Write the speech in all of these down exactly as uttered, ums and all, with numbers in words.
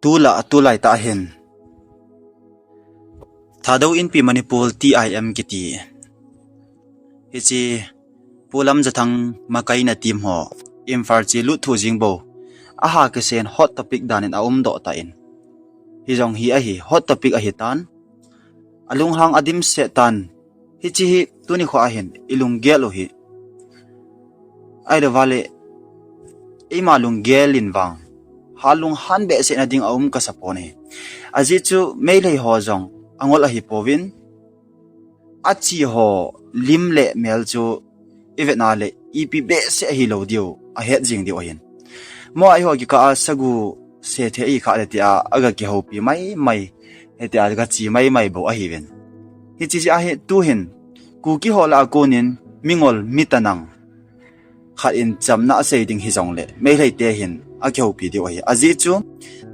Tulai, tulai tah hin Thadou Inpi Manipur, T I M kiti, hiche Pu Lamjathang makaina team ho Imphal che lut thu jing bou, aha kisen hot topic dan in aumdoh tan, hijong hi ahi, hot topic ahitan. Alunghang adimset tan, hiche hi tuni khoa hin ilunggel u hi, ahilou vale, eima lunggel in vang ha lunghan behseh na ding aum kasa pon ahi. Ajeh chu Meitei ho jong angol ahipouvin, ache ho lim le mel chu ivet na le ipi behseh ahilou diu ahet jing diu ahin. Mo, eiho kikah a sagu se thei ikhah le tia aga kihoupi maimai, hitia aga che maimai bou ahiuvin. Hiche jeh a hi tuhin Kuki ho lah a konin mingol mi tanang khat in chamna asei ding hijongle Meitei te hin akihoupi diu ahi. Ajeh chu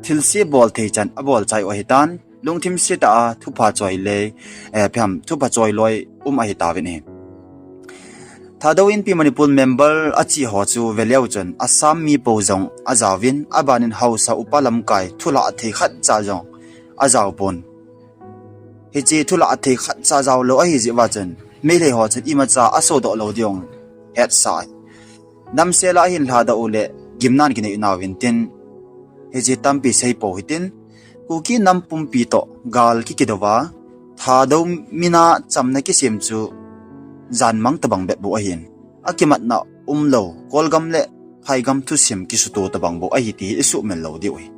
thilse bol thei chan abol chai u ahitan, lungthim se tah a thupha choi lei, eh, phiam thupha choi loi um ahitauvin ahi. Thadou Inpi Manipur member ache ho chu veleu chun Assam mi pou jong ajaovin, abanin haosa upa lamkai thulha thei khatcha jong ajaopon. Hiche thulha thei khatcha jaolou ahijeh uva chun Meitei ho chun imacha asodoh lou ding hetsah ahi. Damsel a ahin lhadoh u le gimnan kinei nauvin tin, hiche tampi seipou hitin, Kuki nam pumpi toh gal kikidouva Thadou mina chamna kisem chu janmang tobang bep bou ahin, akimatna umlou, Kolgam le Phaigam thusim kisuto tobang bou ahi ti hi isuhmil lou diu ahi.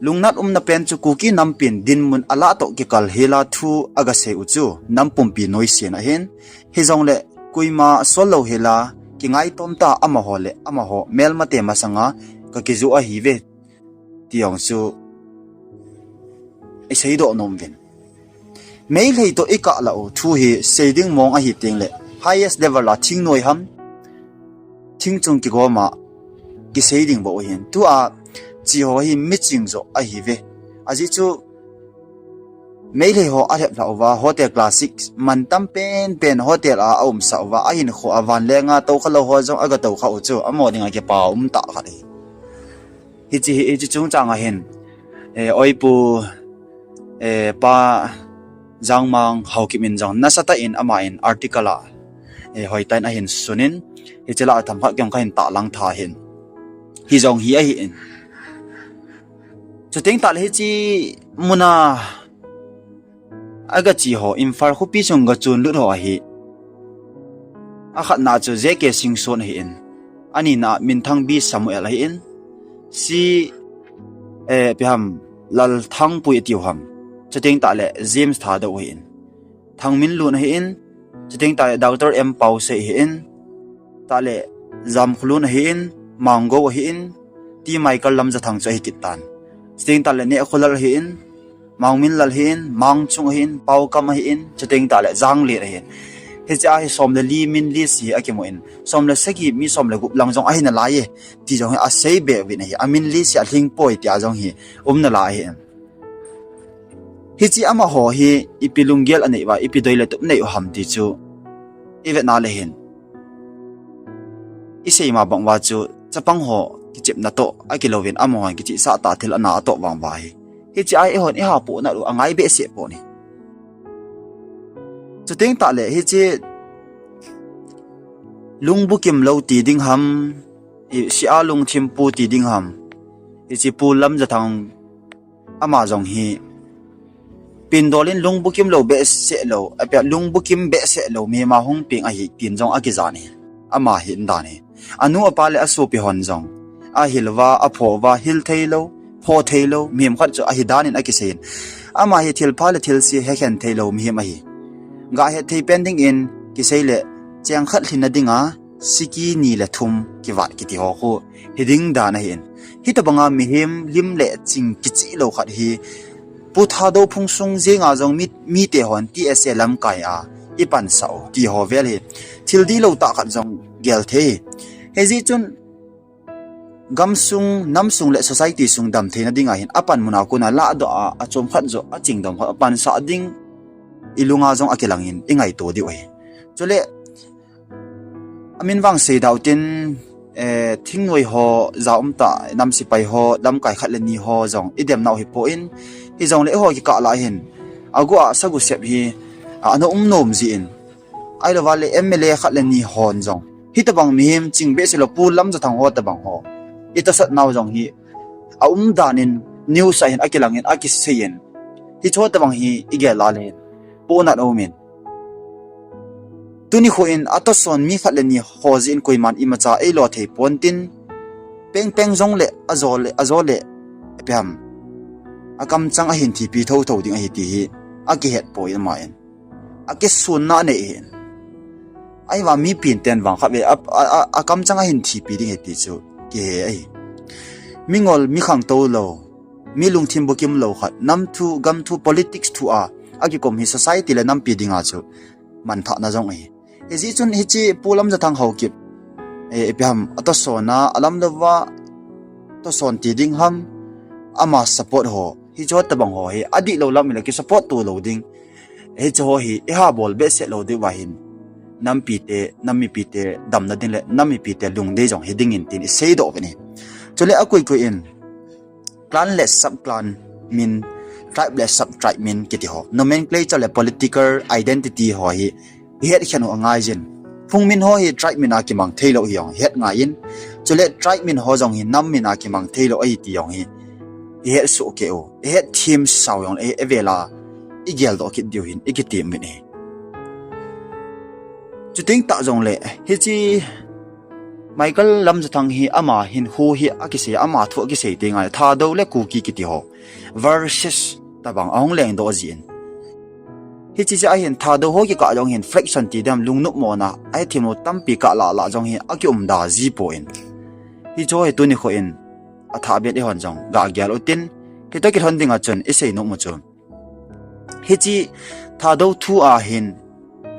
Lungnat umna pen chu Kuki nampin dinmun alah toh kikal hela thu agasei u chu nam pumpi noisen ahin, hijongle koima sol lou hela kingaitom tah amaho le amaho melmate masanga kakijoh ahiuve ti jong chu iseidoh nom uvin. Meitei toh ikah lah u thu hi sei ding mong ahi tengle highest level a thingnoi ham, thingchung kigom a kisei ding bou ahin. Tua che ho hi miching joh ahiuve. Ajeh chu Meitei ho alhep lhah uva Hotel Classic mantam penpen hotel a aumsah uva, ahinkho a vanlenga toukhalou ho jong aga toukhah u chu amaho dinga kipa umtah khat ahi. Hiche hi, hiche chungchang a hin, eh, Oipu, eh, Pa Jangmang Haokip in jong nasatah in ama in article a, eh, hoitah in ahin sunin, hiche lah a themkhat keiin kahin tahlang tha ahin. Hijong hi ahin. Chuteng tahle hiche muna aga che ho Imphal khopi chung gachon lut ho ahi. Akhatna chu J K Singson ahin, anina Minthangbi Samuel ahin, C, eh, ipi ham, Lalthangpui atiu ham, chuteng tahle James Thadou ahin, Thangminlun ahin, chuteng tahle Doctor M Pausei ahin, tahle Jamkholun ahin, Manggou ahin, T Michael Lamjathang chu ahi kit tan. Chuteng tahle Nehkholal ahin, Mangminlal ahin, Mangchung ahin, Paokam ahin, chuteng tahle Janglen ahin. Hiche a hi som le li min list hi akimun, som le sagi mi som le gup lang jong ahi nalai e ti jong hi asei be uvin ahi. Amin list hi alhingpoi tia jong hi um nalai ahi. Hiche amaho hi ipi lunggel anei uva, ipi doi le tup anei u ham ti chu ivet na le hin, isei ma bang uva chu chapang ho kichepna toh akilouvin amaho kichehsah tah thil ana atoh vang uva ahi. Hiche a eihon ihapoh nau angai behseh pon ahi. Chuteng tahle hiche lungbukim lou ti ding ham, i, sia lungthim pu ti ding ham, hiche Pu Lamjathang ama jong hi pindol in lungbukim lou behseh lou, apia lungbukim behseh lou mihem a hung peng ahi tin jong akijan ahi. Ama hi indan ahi. Anu apa le asopi hon jong ahil uva, apho uva, hil theilou, pho theilou mihem khat chu ahi dan in akisei in. Ama hi thilpha le thilse hekhen theilou mihem ahi. Gahet thei pen dingin kisei le cheng khat lhinna dinga siki ni le thum kivat kiti ho khu hiding dan ahin. Hitobanga mihem lim le ching kicheh lou khat hi Pu Thadou phung sung jenga jong mi, mite hon T S A lamkai a ipansah u ti ho vel hi thil dihlou tah khat jong gel thei. Hijeh chun gamsung, namsung le society sung damtheina dinga hin apanmun a kona lahdoh a, achom khat joh, achingdom khat, apansah ding ilunga jong akilangin ingaito diu ahi. Chule amin vang seida utin, eh, thingnoi ho, ja umtah, nam sepai ho, lamkai khat le ni ho jong i demnau hi pon, hijongle eiho kikah lah hin, agu a sagu sep hi, a, ana um nom jin. Ahilou vale M L A khat le ni hon jong, hitobang mihem ching behseh lou Pu Lamjathang ho tobang ho i tosot nau jong hi, a umdan in news a hin akilang in akisei in, hiche ho tobang hi i gel a le hin, ponat aum in. Tuni kho in atoson mi khat le ni ho jeh in koiman imacha eilo thei pon tin, pengpeng jongle, ajo le, ajo le, ipi ham, akamchang ahin thipi thotho ding ahi ti hi akihet poi ama in. Akisunna anei hin. Ahivang mipin ten vang khat ve, a, a, a, akamchang ahin thipi ding ahi ti chu kihe ahi. Mingol, mi khangtou lou, mi lungthim bukim lou khat, nam thu, gam thu, politics thu a akikum hi society le nampi dinga chu manthahna jong ahi. Hijeh chun hiche Pu Lamjathang Haokip, eh, ipi ham, atosona, alam louva toson ti ding ham, ama support ho, hiche ho tobang ho hi adihlou lam in le kisupport to lou ding, hiche ho hi eihabol behseh lou diuva hin, nampi te, nam mipi te damna ding le nam mipi te lungdei jong hi ding in tin iseidoh uvin ahi. Chule akoi koi in, clan le sub clan min, tribe le sub tribe min kiti ho, nomenclature le political identity ho hi ihet khen u angai jin. Phung min ho hi tribe min a kimang theilou hi jong het ngai in. Chule tribe min ho jong hi nam min a kimang theilou ahi ti jong hi ihet soh kei u, ihet them sao jongle, i, ivel a igeldoh kit diu hin ikitem uvin ahi. Chuteng tah jongle, hiche Michael Lamjathang hi ama hinkho hi akisei, ama thu akisei teng le Thadou le Kuki kiti ho versus tobang ahung lengdoh jin. Hiche jeh a hin Thadou ho kikah jong hin fraction ti ding ham, lungnopmona, ahethem lou tampi kah lah lah jong hi akium da ji pon. Hiche ho hi tuni kho in athah beh in eihon jong gagel utin, hitoh kilhon dinga chun isei nom u chu, hiche Thadou thu a hin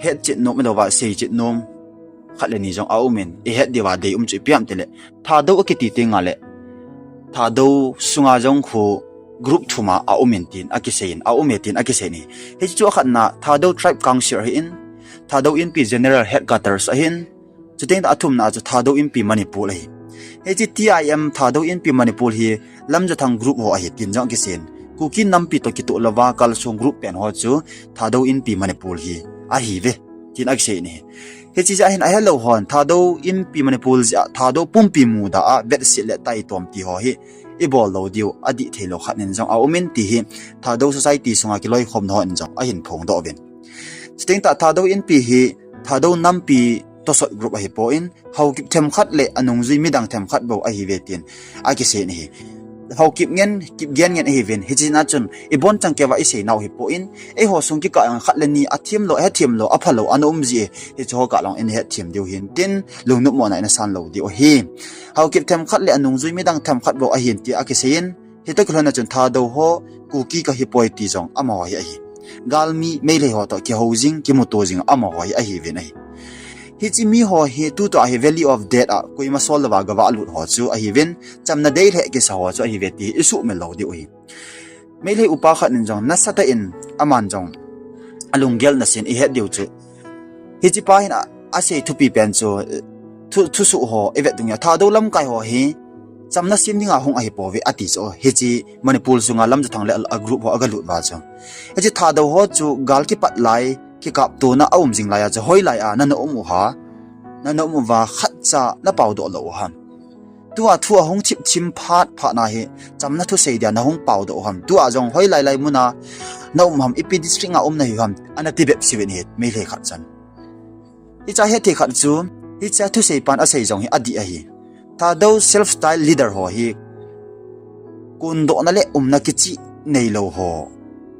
hetchet nom ilouva seichet nom khat le ni jong aum in, ihet diuva deium chu ipi ham tile, Thadou akiti teng le Thadou sunga jong khu group thum a aum in tin akisei in, aum e tin akisei in ahi. Hiche chu akhatna Thadou Tribe Council ahin, Thadou Inpi General Headquarters ahin, chuteng tah athumna chu Thadou Inpi Manipur ahi. Hiche T I M Thadou Inpi Manipur hi Lamjathang group ho ahi tin jong akisei in, Kuki nampi toh kitoh louva kalsong group pen ho chu Thadou Inpi Manipur hi ahiuve tin akisei in ahi. Hiche jeh a hin ahelou hon Thadou Inpi Manipur jeh a Thadou pumpi muda a vetset le taitom ti ho hi ibol lou diu adih theilou khat in jong aum in ti hi Thadou society sunga kiloikhomna hon jong ahin phongdoh uvin. Chuteng tah Thadou Inpi hi Thadou nampi tosot group ahipon, Haokip themkhat le anungjui midang themkhat bou ahiuve tin akisei in ahi. Haokip ngen, Kipgen ngen ahiuvin, hiche na chun ibonchan keiva isei nau hipon, eiho sung kikah jong khat le ni athem lou, ahethem lou, aphalou ana um ji e, hiche ho kah jong in hetthem diu hin tin, lungnopmona ina san lou diu ahi. Haokip themkhat le anungjui midang themkhat bou ahin ti akisei in, hitoh kilhon a chun Thadou ho Kuki kahipoi ti jong amaho hi ahi. Galmi Meitei ho toh kihou jing, kimuto jing amaho hi ahiuvin ahi. Hiche miho hi tutua hi Valley of Death a koima sol louva gavahlut ho chu ahiuvin, chamna dei lheh kisa ho chu ahiuve ti isuhmil lou diu ahi. Meitei upa khat in jong nasatah in aman jong alunggelna sen ihet diu chu, hichepa hin a, asei thupi pen chu, thu, thusoh ho ivet dungjui a Thadou lamkai ho hi chamna sem dinga hung ahipouve ati chu, hiche Manipur sunga Lamjathang le a, a group ho agalut uva chu, hiche Thadou ho chu gal kipat lai, kikaptona aum jing laiya chu hoilai a nana um u ham, nana um uva khatcha napaodoh lou u ham? Tua thu ahung thipthim phat phatna hi chamna thusei dia nahung paodoh u ham? Tua jong hoilai lai muna naum ham, ipi district a um nahiu ham, ana tibep seuvin ahi Meitei khat chan. Hiche hetthei khat chu, hiche thuseipan asei jong hi adih ahi. Thadou self-style leader ho hi kondohna le umna kicheh neilou ho,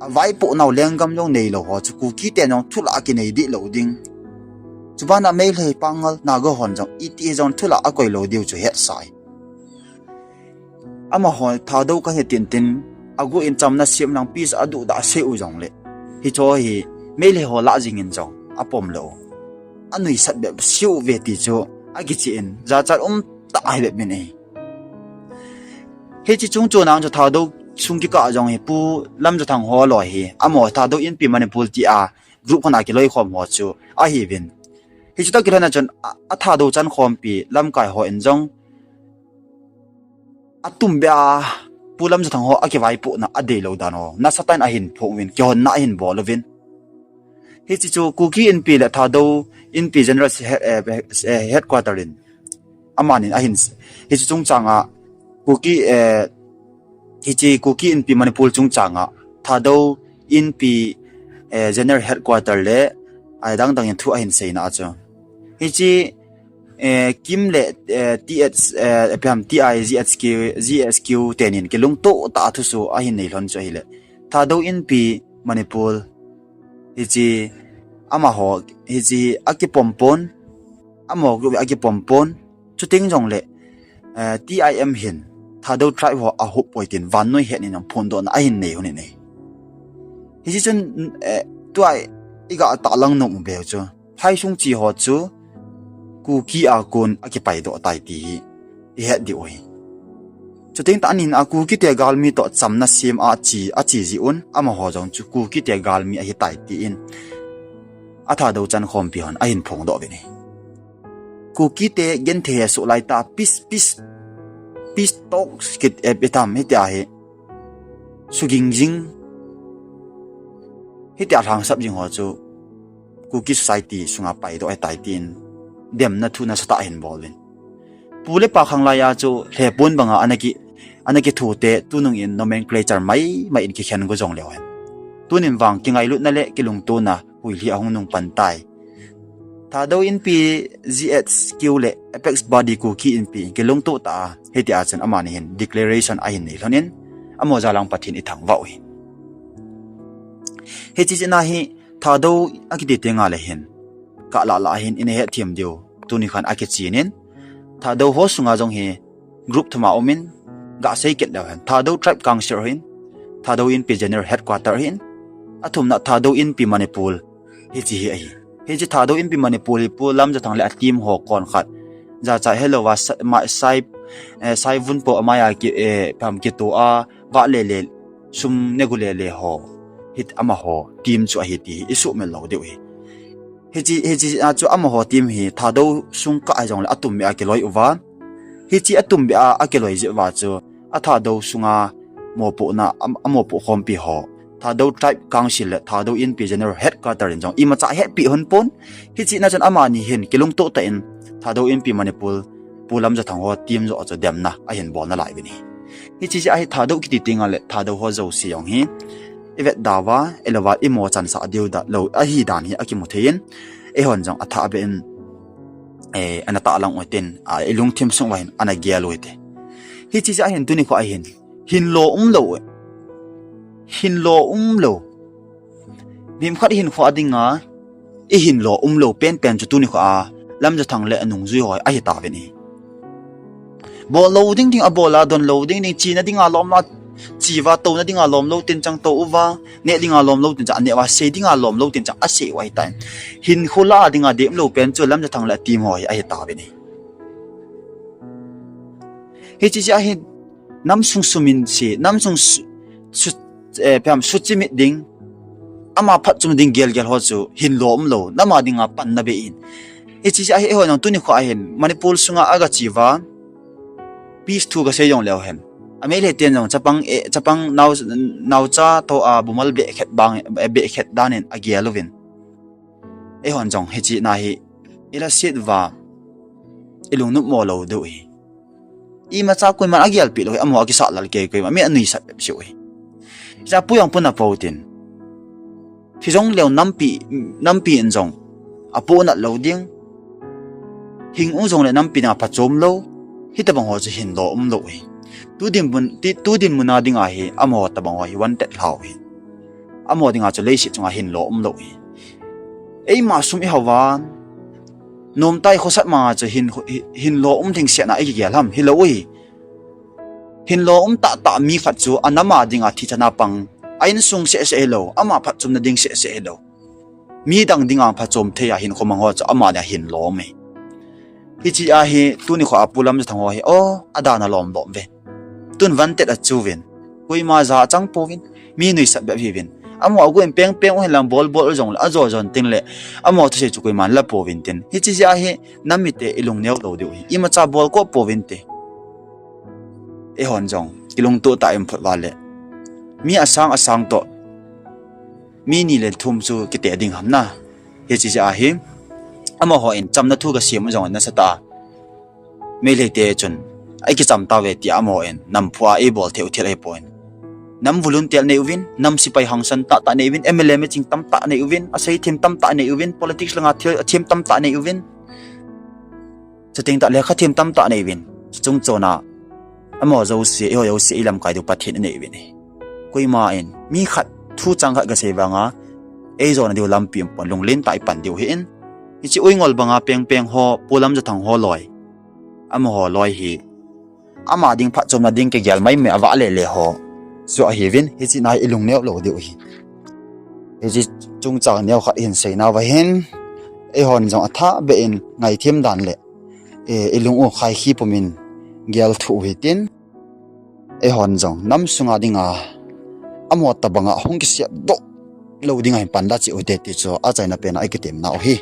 avaipohnau lenggam jong neilou ho chu Kuki ten jong thulah a kinei deh lou ding. Chubana Meitei, Pangal, Naga hon jong iti jong thulah akoi lou diu chu hetsa ahi. Amaho Thadou kahi tin tin, agu in chamna sem lang peace aduhdah sei u jongle, hicheho hi Meitei ho lah jingin jong apom lou, anuisat bep seuve ti chu akicheh in, jachat umtah ahi bep in ahi. Hiche chungchon a chu Thadou sung kikah jong hi Pu Lamjathang ho loi hi, amaho Thadou Inpi Manipur tia group khat a kiloikhom ho chu ahiuvin. Hichu toh kilhon a chun a, a Thadou chankhompi lamkai hon jong atum beh a Pu Lamjathang ho akivaipohna adeilou dan ho nasatah in ahin phong uvin, kihonna ahin bol uvin. Hiche chu Kuki Inpi le Thadou Inpi General he-, eh, eh, Headquarter in amani ahin, hiche chungchanga Kuki, eh, hiche Kuki Inpi Manipur chungchanga Thadou Inpi, eh, General Headquarter le adang dang in thu ahin seina a chu, hiche, eh, KIM le, eh, T H, eh, ipi ham, T I G H Q, G H Q tenin kilungtoh tah a thusoh ahin nei lhon chu ahile, Thadou Inpi Manipur, hiche amaho, hiche akipom pon, amaho group akipompon, chuteng jongle, eh, T I M hin Thadou tribe ho ahop poi tin vannoi het in jong phondohna ahin nei lhon in ahi. Hiche chun, eh, tua iga tahlang nom u beh chu, phaisung che ho chu Kuki a kon akipaidoh tai ti hi ihet diu ahi. Chuteng tah in a Kukite galmi toh chamna sem a ache, ache jeh un, amaho jong chu Kukite galmi ahitai tin a Thadou chankhompi hon ahin phongdoh uvin ahi. Kukite genthei hesoh lai tah, peace, peace, peace talks kiti, eh, ipi ham, hitia hi suging jing, hitia lhangsap jing ho chu Kuki society sunga paidoh ahitai tin demna thu nasatah ahin bol uvin. Pu le pa khanglai a chu lhepon banga ana ki, ana kithu te tunung in nomenclature mai mai in kikhen go jongleu hen, tunin vang kingailutna le kilungtona huilhi ahung nung pan tai. Thadou Inpi G H Q le apex body Kuki Inpi kilungtoh tah a, hitia chun amani hin declaration ahin nei lhon in, amaho jal a Pathen ithangvah u ahi. Hiche jeh a hi Thadou akiti tengle hin, kahlahlah hin ina hetthem diu tuni khan akichen in, Thadou ho sunga jong hi group thum a um in, gasei kit leu hen, Thadou Tribe Council hin, Thadou Inpi General Headquarter hin, athumna Thadou Inpi Manipur, hiche hi ahi. Hiche Thadou Inpi Manipur hi Pu Lamjathang le a team ho kon khat, jachat helouva sa-, ma-, sai, eh, saivun po amaiya ki, eh, pham kitoh a, vahle le, sum negu lele ho, hiti amaho team chu ahi ti hi isuhmil lou diu ahi. Hiche, hiche a chu amaho team hi Thadou sung kah hijongle atum beh a kiloi uva, hiche atum beh a akiloi jeh uva chu a Thadou sunga mopohna, a, amopoh khompi ho, Thadou Tribe Council le Thadou Inpi General Headquarter in jong imacha hetpeh lhon pon. Hiche a chun amani hin kilungtoh tah in Thadou Inpi Manipur, Pu Lamjathang ho team joh chu demna ahin bolna lai uvin ahi. Hiche jeh a hi Thadou kiti tengle Thadou ho jouse jong hi ivetda uva, ilouva imo chansah diu da lou ahi dan hi akimu thei in, eihon jong athah beh in, eh, ana tahlang u hitin, a, ilungthim sung uva hin ana gel u hite. Hiche jeh a hin tuni kho a hin, hinlo umlou, hinlo umlou, mihem khat hinkho a dinga ihinlo umlou penpen chu tuni kho a Lamjathang le anungjui ho ahitauvin ahi. Bol lou ding ding abol a, don lou ding ding, chena dinga lom a che uva, touna dinga lom lou tin chang tou uva, neh dinga lom lou tin chang aneh uva, sei dinga lom lou tin chang asei u ahitan, hinkho lah a dinga dem lou pen chu Lamjathang le a team ho hi ahitauvin ahi. Hiche jeh a hin namsung suminse, namsung su, su, eh, ipi ham, suchimit ding, ama phatchom ding gelgel ho chu hinlo umlou, nama dinga panna beh in. Hiche jeh a hi eiho jong tuni kho a hin Manipur sunga agache uva, peace thu gasei jongleu hen, a Meitei ten jong chapang, eh, chapang nao, naocha toh a bumal beh khet bang, eh, beh khet dan in agel uvin, eihon jong hiche a hi ilhaset uva, ilungnop mo lou diu ahi. Imacha koiman agelpeh lou hi, amaho akisah lal kei, koima mi anuisat bep seh u ahi. Hiche a pu jong pu na pou tin, thi jongleu nampi, nampi in jong apohnat lou ding, hing u jongle nampi dinga phachom lou, hitobang ho chu hinlo umlou ahi. Tu dinmun, ti, tu dinmun a dinga hi amaho tobang ho hi wanted lhau ahi. Amaho dinga chu leiset chunga hinlo umlou ahi. Eima sum ihao uva, nomtah a khosat ma chu hin, hi, hinlo um ding sehna ikigel ham, hilou ahi. Hinlo um tahtah mi khat chu anam a dinga thi chana pang, a insung sehseh hilou, ama phatchomna ding sehseh hilou, midang dinga phachom thei a hinkho mang ho chu ama dinga hinlo um ahi. Hiche a hi tuni kho a Pu Lamjathang ho hi, o, adan alom lom uve. Tun wanted ahiuvin, koima ja achang pouvin, mi nuisat bep ahiuvin, Amaho agu in pengpeng u hinlang bolbol u jongle, ajo jon tengle, amaho thusei chu koiman la pouvin tin. Hiche jeh a hi, nam mite ilungneo lou diu hi. Imacha bol ko pouvin te. Eihon jong, kilungtoh tah in phot uva le. Mi asang asang toh. Mi ni le thum chu kite ding ham na. Hiche jeh a hi, amaho in chamna thu gasem u jong nasatah a. Meiteite chun, akicham tauve tia amaho in, nam phu a eibol thei u thil ahipon. Nam volunteer nei uvin, nam sepai hangsan tahtah nei uvin, M L A miching tamtah nei uvin, aseithem tamtah nei uvin, politics langa thil athem tamtah nei uvin. Chuteng tah lekha them tamtah nei uvin. Chuchung chon a, amaho jouse, eiho jouse, ilamkai diu Pathen anei uvin ahi. Koima in, mi khat, thu chang khat gasei vanga, eijona diu lampi umpon, lunglen tah a ipan diu ahin. Hiche Uingol banga pengpeng ho, Pu Lamjathang ho loi. Amaho loi hi. Ama ding phatchomna ding kigel maimai a vahle le ho. Chu ahiuvin, hiche na hi ilungneo lou diu ahi. Hiche chungchang neo khat hin seinauva hin, eihon jong athah beh in ngaithem dan le, eh, ilung u khaikhi pumin gel thuh u hitin, eihon jong nam sunga dinga, amaho tobanga hung kisepdoh lou dinga hin pan da cheh u hite ti chu achaina pena ikitemnau ahi.